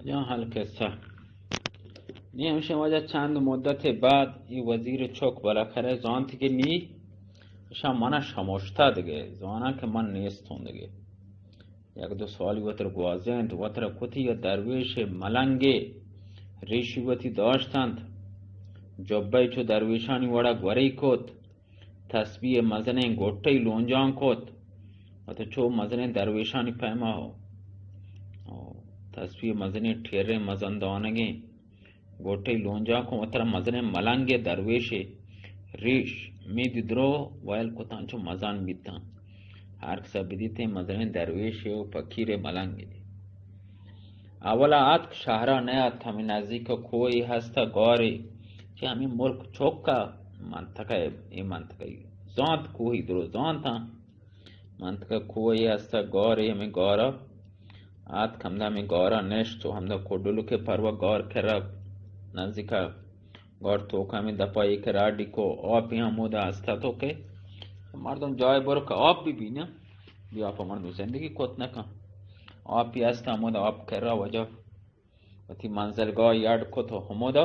یا حال قصہ۔ نی ہمشیں وجہ چند مدت بعد ای وزیر چک بالاخرہ زانت کہ نی اشاں منا شمشتہ دگہ، زاناں کہ من نیستوں دگہ۔ یک دو سالی وتر گوازینت، وتر کتی یا درویش ملنگے ریشی وتی داشتنت، جبہ چو درویشانی وڑا گوری کت، تسبیح مزنیں گٹئی لونجان کت، و تو چو مزنیں درویشانی پیما ہو۔ او، تسبیح مزنیں ٹیریں مزن دانگیں گٹئی لونجان کت، وترا مزنیں ملنگے درویشے ریش میدی درو ویل کتاں چو مزن بیتاں۔ ہر کسا بدیتیں مزنیں درویشے و پکیرے ملنگے۔ اولا آتک شہرا نیات، ہمیں نزدیک کوہی ہستا گارے، چہ ہمیں ملک چوکا منطقہ، اے منطقہ زانت کوہی درو زانتاں۔ منطقہ کوہی ہستا گارے، ہمیں گارا آتک، ہمدا ہمیں گارا نشت و ہمدا کڈلکے پروا گار کرا نزدیکا گار توکا ہمیں دپا ایک راڈی کو آپی ہمودا ہستا تو کہ مردم جائے برو کہ آپ بی بی نا، بی آپ مردم زندگی کت نکن۔ آپی ہستا ہمودا آپ کرا وجہ وتی منزلگاہ یڈ کت و ہمودا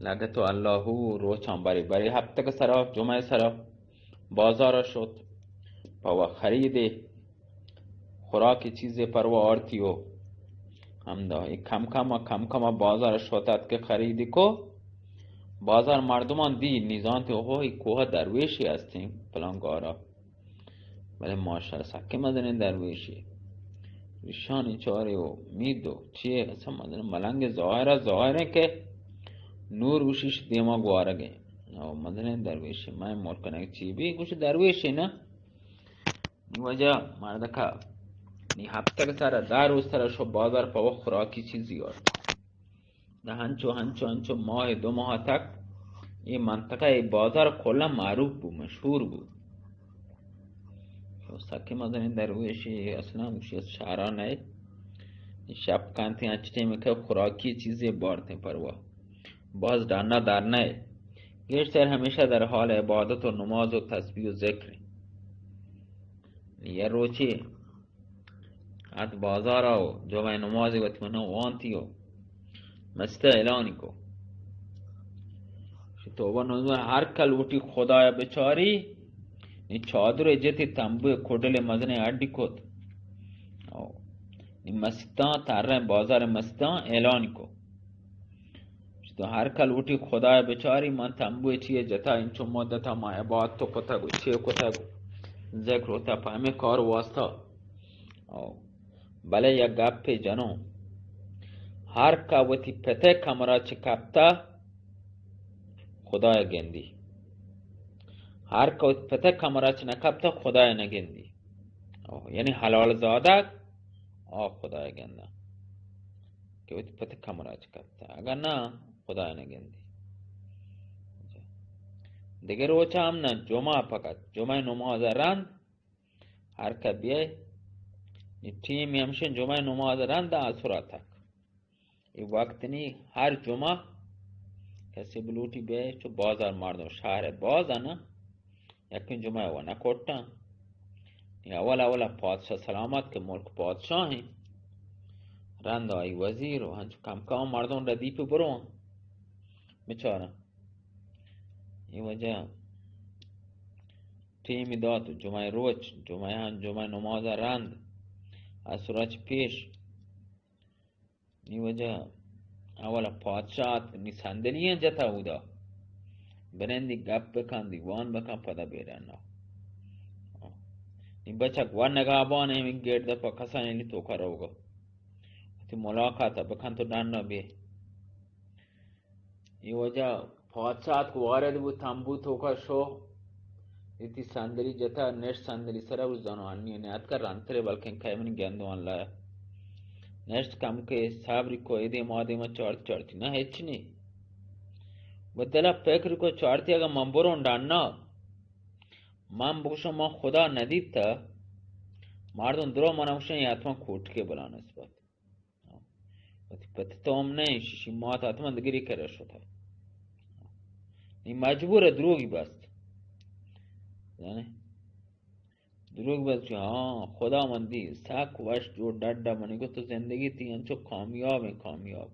لگت و اللہ روچاں بری بری ہفتگ سرا، جمعہ سرا بازار شت، پہ و خریدے خوراکی چیزے پروا آرتی و ہمدا ای کم کم کم کم بازار شت ات کہ خریدی کو بازار مردمان دی نی زانتی اوہو ای کوہ درویشی ہستیں پلان گارا۔ بلے ماشاءاللہ سکیں مزنیں درویشے۔ ریشانی چارے و مید و چیے اصلاً مزنیں ملنگ ظاہر ء ظاہر ایں کہ نور گوشیش دیما گوارگ ایں۔ او مزنیں درویشے، مئے ملک نگ چی بی گوش درویشے نا۔ نی وجہ مردکا نی ہفتگ سر دہ روز سر شو بازار پہ وقت خوراکی چیزی آرت۔ نہ ہنچو، ہنچو، ہنچو ماہ دو ماہ تک اے منطقہ، اے بازار کلا معروف بو، مشہور بو۔ تو سکے مزنیں درویشے اصلاً گوشی از شہرا نئے۔ شپ کنتے انچ ٹیم کہ خوراکی چیزے بارتیں پروا۔ باز ڈانا دار نئے۔ گیشتر ہمیشہ در حال عبادت و نماز و تسبیح و ذکر۔ یہ روچے ات بازارا و جمعہ نمازی وت منا وانتی و مسجد اعلانی کو۔ شی توبہ نوزمان ہر کل وٹی خدایا بچاری، نی چادر جتی تنبو کڈل مزنے اڈی کت۔ او، نی مسجداں ترہ بازار مسجداں اعلانی کو۔ تو ہر کل وٹی خدایا بچاری، من تنبوی چیئے جتا، انچو مدتا ما عبادت و کتگ و چیئے کتگ، ذکر و تپا ہمیں کار واسطہ۔ او، بلے یک گپے جنوں، ہر کا وتی پتئے کمرا چہ کپتا خدایا گندی، ہر کا وتی پتئے کمرا چہ نہ کپتا خدایا نہ گندی۔ او، یعنی حلال زادگ آ خدایا گنداں کہ وتی پت کمرا چہ کپتہ، اگاں نہ خدایا نہ گندی۔ دگہ روچ ہم نہ، جمعہ فقط، جمعہ نماز رند ہر کہ بیئے، نی ٹیمی ہمشن جمعہ نماز رند آسرا تک۔ اے وقت نی ہر جمعہ کسے بلوٹی بیئے چو بازار مردم شہر باز انت، یکیں جمعہ و نہ کٹاں۔ نی اول اولا پادشاہ سلامت کہ ملک پادشاہ ہیں، رند آئی وزیر و ہنچو کم کم مردم ردی پہ برو بچاراں۔ اے وجہ ٹیمی دات جمعہ روچ، جمعہ ہن، جمعہ نماز رند، اسرا چہ پیش نی وجہ اولا پادشاہ اتک، نی صندلیاں جتا اودا۔ بنندی گپ بکن، دیوان بکن، پدا بیرنا۔ نی بچک و نگابان ہمیں گرد پا کسانی توکا روگا۔ وتی ملاقات بکن تو ڈنّا بے۔ اے وجہ پادشاہ اتک وارد بو، تمبو توکا شو، اتی صندلی جتا، نشت صندلی سرا، گوشت زانو انی نیاتکا رندترے، بلکن کئے منی گندوان لایا۔ نشت کم کہ صبری کو، اے دیم آ دیما چارت، چارتی نہ ہچ نی۔ و دلا فکر کو چارتی اگاں من برون ڈنّا، من بگوشم من خدا ندیتا، مردم درو من گوشن اے حتما کوٹکے بلا نسبت۔ وتی پت تو ہم نہ، ششی مات حتما دگری کرا شتا۔ نی مجبور دروگی بست۔ زانے؟ دروگ بس جو، ہاں، خداوندی، سک وش جو ڈڈ منی کو تو زندگی تی انچو کامیاب ہیں، کامیاب۔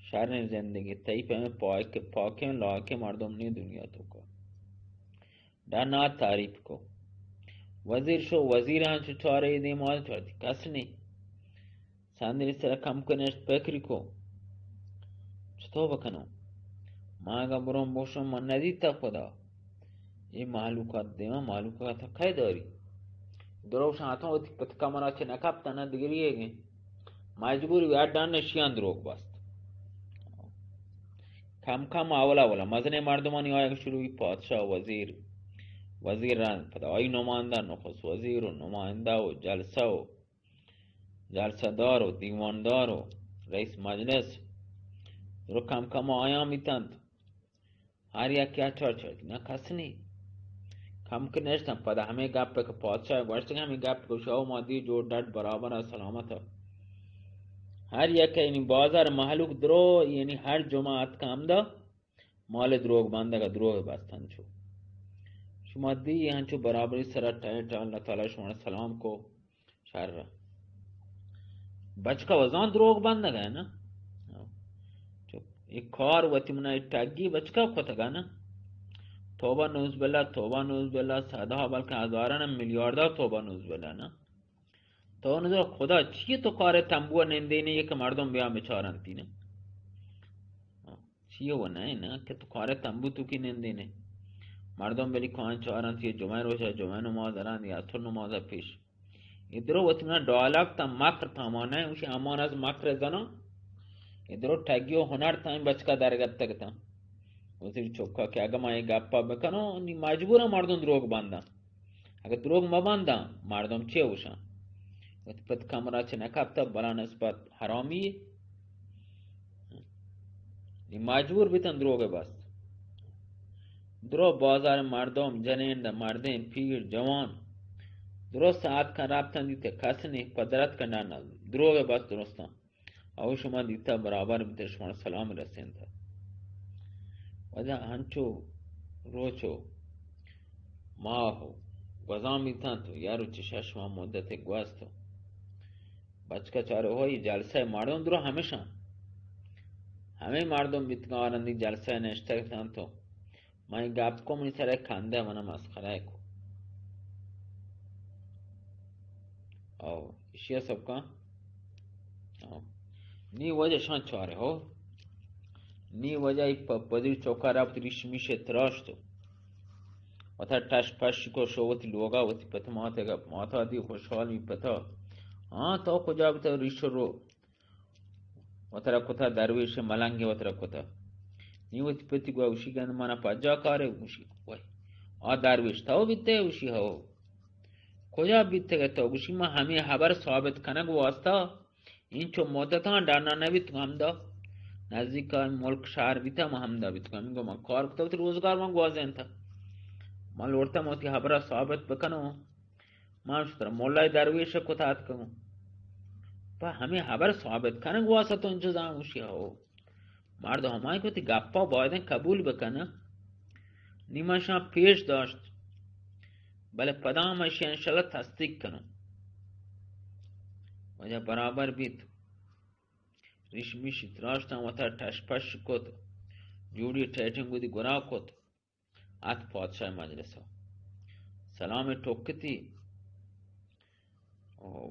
شریں زندگی، تئی پہ میں پاک، پاکیں، لائقیں مردم نہیں دنیا تو کا۔ ڈنا تعریف کو۔ وزیر شو، وزیر ہاں چو چارے دیما چارتی، کس نہیں۔ سندری سر کم کنشت، پکری کو، چطور بکنو؟ ما اگا برون بوشم، من ندیتا خدا۔ یہ مہلوکات دیما، مہلوکات کئے داری؟ دروشان اتوں وتی پت کمرا چہ نکپتا، نہ دگری ہے گئے۔ مجبوری وی اڈان نشیان دروگ بست۔ کم کم اولا اولا مزنیں مردمانی آیگ شروع بی، پادشاہ، وزیر، وزیر رند، پدا آئی نماندہ، نخست وزیر و نمائندہ و جلسہ و جلسہ دار و دیوان دار و رئیس مجلس، رو کم کم آیاں بیتنت۔ ہر یکے ء چار چار، نہ کس نی۔ کم کہ نشتن، پدا ہمے گپ کہ پادشاہ گوشت کہ ہمے گپ کہ شاہ ما دی جو ڈڈ برابر ء سلامت ء۔ ہر یک یعنی بازار مہلوک درو، یعنی ہر جمعہ اتک ہمدا مال دروگ بندگ ء دروگ بستن چو۔ شما دی ہنچو برابری سرا ٹائٹ، اللہ تعالی شما سلام کو۔ شر۔ بچکا وزان دروگ بندگ ہے نا۔ چپ۔ اے کار وتی منا اے ٹگی بچکا کتگا نا۔ توبہ نوز باللہ، توبہ نوز باللہ، صدہا بلکہ ہزاراں میلیاردا توبہ نوز باللہ نا۔ تو نظر خدا چیے تو کار تنبو نندینے کہ مردم بیا بچارنتی نا۔ چیے و نہ نا کہ تو کار تنبو تو کی نندینے۔ مردم بلی کان چارنتی، جمعہ روچا جمعہ نماز رند یا اثر نماز پیش۔ اے درو وتی منا ڈائلاگ تا مکر تا مانا ہے، اوشی امان از مکر زناں۔ اے درو ٹگی و ہنر تا این بچکا درگتگ تا۔ وزیر چکا کہ اگہ ما اے گپا بکنو، نی مجبورا مردم دروگ بنداں۔ اگہ دروگ مبنداں، مردم چے گوشاں؟ وتی پت کمرا چہ نکپتا، بلا نسبت حرامی۔ نی مجبور بیتن دروگ بست۔ درو بازار مردم، جنین، مردین، پیر، جوان، درست ساعت کن رابطن دیتے، کس نی، پدرت کن ڈانا، دروگ بست درستاں۔ او شما دیتا برابر بیتے، شما سلام رسینتا۔ وجہ ہنچو روچو ماہ و گوزان بیتن تو یا روچ شش ماہ مدت گوست تو۔ بچکا چارے ہوئی جلسہ مردم درو ہمیشاں۔ ہمیں مردم بیتگاں رندی جلسہ نشتگ تن تو۔ من گپ کو منی سر کندہ من مسخرہ کو۔ او، اشیا سبکاں۔ او۔ نی وجہ شان چارے ہو۔ نی وجہ ای پ-، پدری چوکا رفت ریش میش تراشت و وتا ٹش پش کو شو وتی لوگا وتی پت ماتے گپ ماتا دی خوشحال می پتا۔ ہاں تو کجا بتا ریش رو وترا کتا درویش ملنگ وترا کتا۔ نی وتی پتی گوا گوشی گند منا پجا کارے گوشی۔ وای۔ آ درویش تو بیتے گوشی ہو۔ کجا بیتے گئے تو گوشی ما ہمیں حبر ثابت کنگ واسطہ اینچو مدتاں ڈانا نہ بیت ہمدا۔ نزدیک ملک شہر بیتا ما ہمدا بیت ہمیں گو ما کار کتا وتی روزگار ما گوازینتا۔ ما لوٹتا ما وتی حبرا ثابت بکنو۔ من شتر مولای درویش کتا اتکگوں۔ پہ ہمیں حبر ثابت کنگ واسطہ تو انتظام گوشی ہو۔ مرد ہمائی کو تی گپا بایدیں قبول بکنہ۔ نی من شان پیش داشت۔ بلے پدا ہم اشی انشاءاللہ تصدیق کنوں۔ وجہ برابر بیت۔ ریش میشی تراشتاں وتا ٹش پش کت۔ جوڑی ٹیٹنگ گودی گرا کت۔ ات پادشاہ مجلس ء۔ سلام ٹکتی۔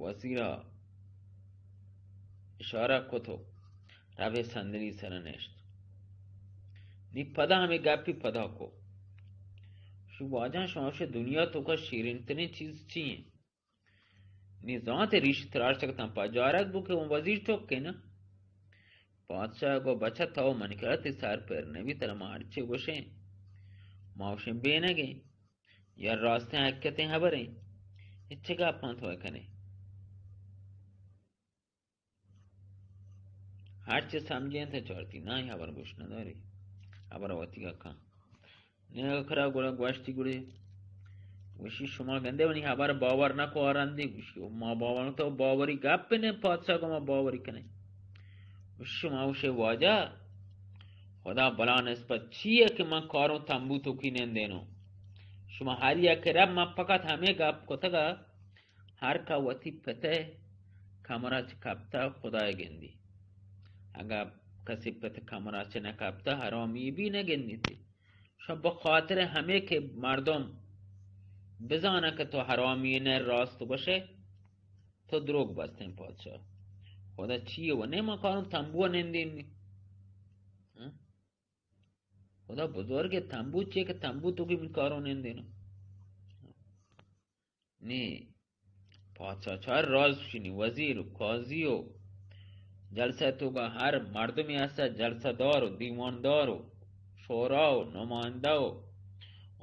وزیر ء اشارہ کت و روے صندلی سر نشت۔ نی پدا ہمیں گپی پدا کو۔ شو واجہ شما شے دنیا تو کا شیرین ترین چیز چی ہیں؟ نی زانت ریش تراشتگ تاں پجارگ بو کہ اون وزیر چک نا۔ پادشاہ گو بچہ تو منی کرا تی سر پر نبی ترا ما ہرچی گوشیں۔ ما گوشیں بینگیں۔ یا راستیں حقیقتیں حبریں۔ اچ گپاں تو کنے۔ ہرچی سمجھیں تے چارتی، نہ، اے حبر گوش نہ داری۔ حبر وتی کا کن۔ نے کرا گڑا گوشتی گڑے۔ گوشی شما گندے منی حبر باور نہ کو آرندی۔ گوشی ما باور تو باوری گپ نے پادشاہ کو ما باوری کنے۔ گوشی شما گوشے واجہ خدا بلا نسبت چی ہے کہ من کاروں تنبو تو کی نندینو۔ شما ہر یک رب، من فقط ہمے گپ کتگ ء، ہر کا وتی پت ء کمرہ چہ کپتہ خدائے گندی۔ اگاں کسی پت کمرہ چہ نہ کپتہ، حرامی بی نہ گندیتی۔ شما بخاطر ہمے کہ مردم بزانہ کہ تو حرامی نہ، راست گوشے، تو دروگ بستیں پادشاہ۔ خدا چی و نے ما کاروں تنبو نندین۔ ہاں؟ خدا بزرگ، تنبو چیے کہ تنبو تو کہ من کاروں نندین۔ نی پادشاہ چار راز شنی، وزیر و قاضی و جلسہ تو کا ہر مردمی ہستا، جلسہ دار و دیوان دار و شورا و نمائندہ و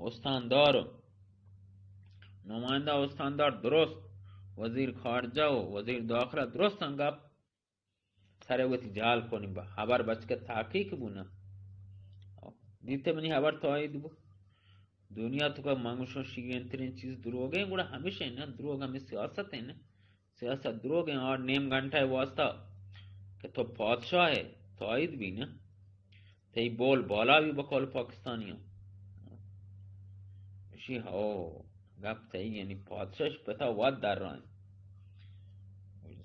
استاندار و نمائندہ استاندار درست، وزیر خارجہ و وزیر داخلہ درست انگپ سر وتی جال کنی با۔ ہبر بچکہ تحقیق بو نا۔ دیتے منی ہبر تائید بو۔ دنیا تو کا منگوشوں شیرین ترین چیز دروگیں، گڑا ہمیشہ نا، دروگ ہمیں سیاست ہے نا۔ سیاست دروگ ہیں اور نیم گھنٹہ واسطہ کہ تو پادشاہ ہے، تائید بھی نا۔ تئی بول بالا بی بقول پاکستانیاں۔ اشی ہو، گپ تئی یعنی پادشاہ پتا وت در رائیں۔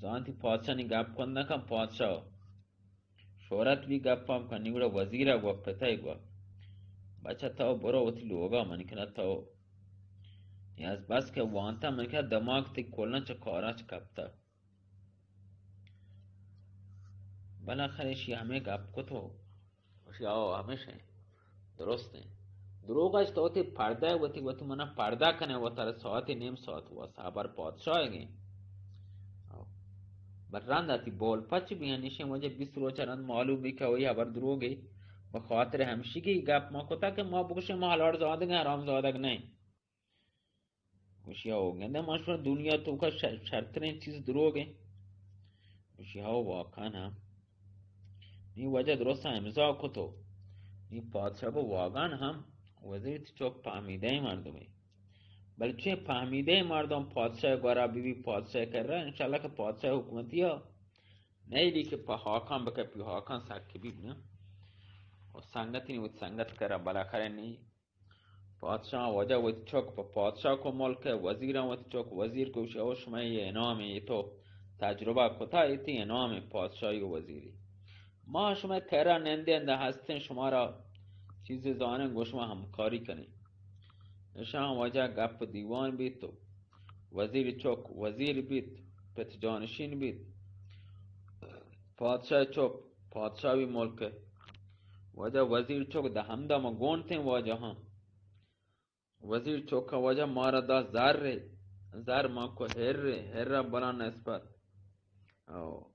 زانتی پادشاہ نی گپ کن نکن، پادشاہ شہرت بی گپ ہم کنی، گڑا وزیر گوا پتا گوا۔ بچہ تو برو وتی لوگا، من کنا تو نیاز بس کہ وانتا، من کنا دماغ تی کلن چہ کارا چہ کپتا۔ بالاخرہ ایشی ہمے گپ کت و گوشی، آؤ، ہمیش ہیں، درست ہیں۔ دروگ اش تو وتی پردہ وتی، وتی منا پردہ کنے، وتارا ساعتی نیم ساعت واسطہ ہبر پادشاہ گیں۔ آؤ۔ بل رند آتی بول پچ بھی ہیں، نشیں وجہ بیست روچ رند معلوم بھی کہ وہی ہبر دروگی۔ بخاطر ہمشی کی گپ ما کتا کہ ما بگوشیں ما ہلار زادگ ہیں، حرام زادگ نہیں۔ گوشی، ہو، گندے ما شما دنیا توکا شر-، شرترین چیز دروگ ہیں۔ گوشی، ہو، واقعاً ہم۔ نی واجہ درست امضا کتو۔ نی پادشاہ گو واقعاً ہم وزیر تی چوک پہمیدہ مردمے۔ بلے چے پہمیدہ مردم پادشاہ گورا بی بی، پادشاہ کر رہا، انشاءاللہ کہ پادشاہ حکومتی ہا نہیں لی کہ پہ ہاکان بکپی، ہاکان سکی بی نا۔ و سنگتی نی وت سنگت کرا بالاخرہ نی پادشاہ واجہ وتی چک پہ پادشاہ کو ملک ہے، وزیراں وتی چک، وزیر گوشی، او شما یہ انعام ہے، یہ تو تجربہ کتا، یہ تی انعام ہے پادشاہی و وزیری۔ ما شما کرا نندیں، اندہ ہستیں، شما را چیزی زانیں، گو شما ہمکاری کنیں۔ اشاں واجہ گپ دیوان بیت تو وزیر چک وزیر بیت، پت جانشین بیت، پادشاہ چک پادشاہی ملک ہے۔ واجہ وزیر چک دہ ہمدا ما گونتیں واجہ ہاں۔ وزیر چک واجہ مارا دا زر، زر ما کو ہر، ہر بلا نسبت۔ او۔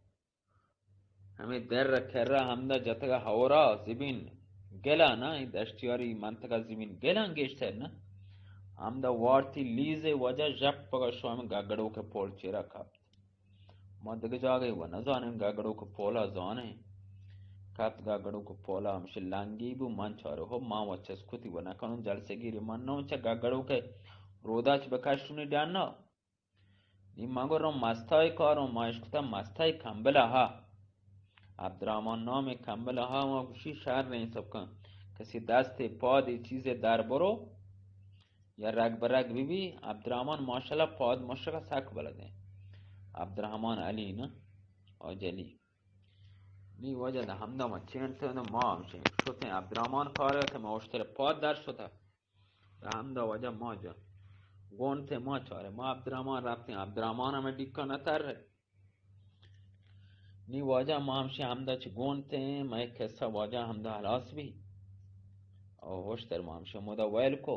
ہمے در کرا ہمدا جتگا ہورا زمین گلا نا، اے دشتیاری منطقہ زمین گلاں گیشتر نا۔ ہمدا وارتی لیز واجہ ژپ پگا شو ہمے گگڑو کے پول چیرا کپت۔ ما دگہ جاگہے و نزانیں، گگڑوک پولا زانیں۔ کپت گگڑوک پولا ہمشی لنگی بو، من چارو ہو، من و چس کتی و نکنوں، جلسہ گیری من نوں چہ گگڑوک رودا چہ بکشونی ڈنا۔ نی من گو رو مستای کاروں، ما اشکتا مستای کمبلا ہا۔ عبدالرحمن نام کمبلا ہا، ما گوشی شر رہیں سبکن۔ کسی دست پادی چیزے در برو۔ یا رگ بہ رگ بہ بی، عبدالرحمن ماشاءاللہ پاد مشک سک بلدیں۔ عبدالرحمن علی نا، آج علی۔ نی واجہ دا ہمدا ما چینتے ما ہمشیں۔ شتیں عبدالرحمن کارے کہ ما اشتر پاد در شتا۔ دا ہمدا واجہ ما جا۔ گونتے ما چارے۔ ما عبدالرحمن رفتیں۔ عبدالرحمن ہمیں ڈکا نہ تر۔ نی واجہ ما ہمشی ہمدا چہ گونتیں، مئے قصہ واجہ ہمدا ہلاس بی۔ او ہوشتر ما ہمشی ہمودا ویل کو۔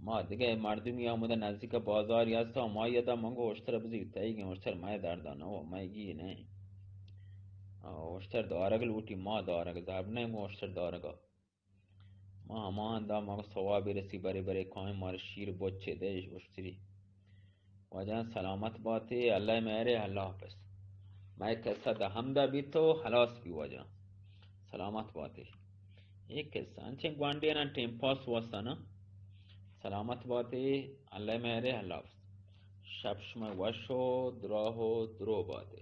ما دگہ مردمی ہمودا نزدیک بازاری ہستا، ما یدا من گو ہوشتر بزی تئیگیں، ہوشتر مئے دردا نہ ہو، مئے گی نہ۔ او ہوشتر دارگ لوٹی، ما دارگ زرب نہ گو ہوشتر دارگا۔ ما ہما ہندا ما گو ثوابی رسی، برے برے کائیں مارا شیر بچے دے اشتری۔ واجہ سلامت باتے، اللہ مہرے، اللہ حافظ۔ مئے قصہ دا ہمدا بیت و ہلاس بی واجہ۔ سلامت باتے۔ اے قصہ انچیں گوانڈے نا ٹیم پاس واسطہ نا۔ سلامت باتے، اللہ مہرے، اللہ حافظ۔ شپ شما وش و دراہ و درو باتے۔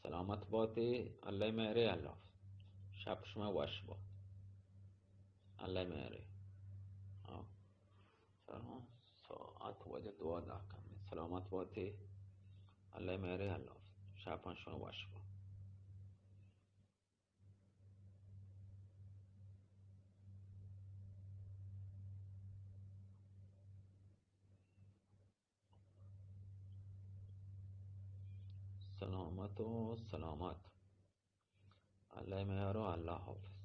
سلامت باتے، اللہ مہرے، اللہ حافظ۔ شپ شما وش بات۔ اللہ مہرے۔ سلام، ساعت واجہ دو دقیقہ۔ سلامت باتے، اللہ مہرے، اللہ حافظ۔ شپاں شما وش بات۔ سلامت و سلامت۔ اللہ مہر و اللہ حافظ۔